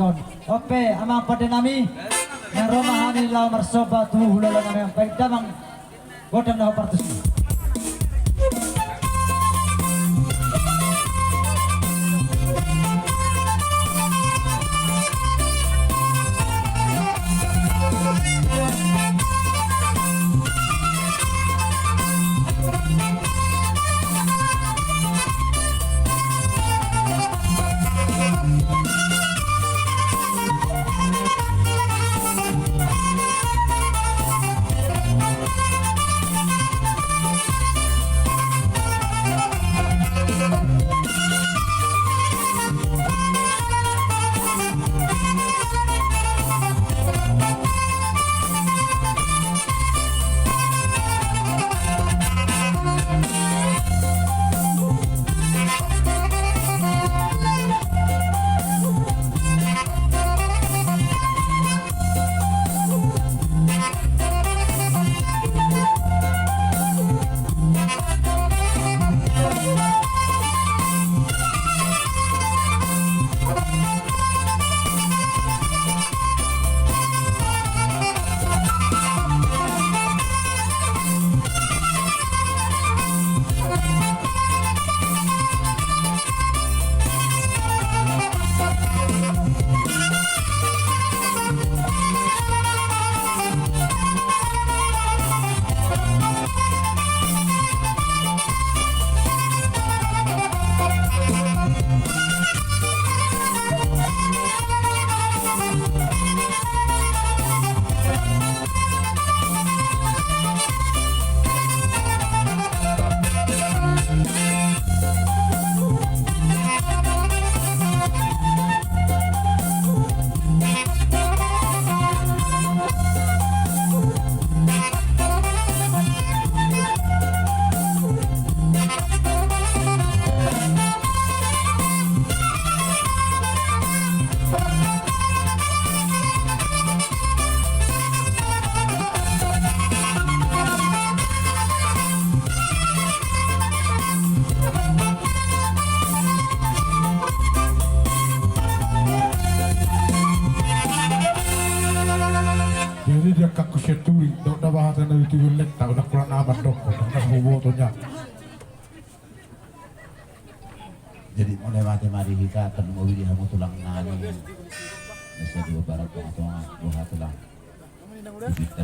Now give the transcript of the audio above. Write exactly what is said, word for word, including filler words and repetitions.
On pe amang pande nami, na ro ma hami laho marsomba tu hulahula nami, baen damang gondang na hombar tusi. Jadi dia kaku seturi, dok da bahasa na itu lek, tak udah kurang aman dok, dok da hubo tu nya. Jadi mauliate ma di hita, tarlumobi di hamu tulang nami. Nasa dua barat tonga-tonga, dua hatulang. Di hita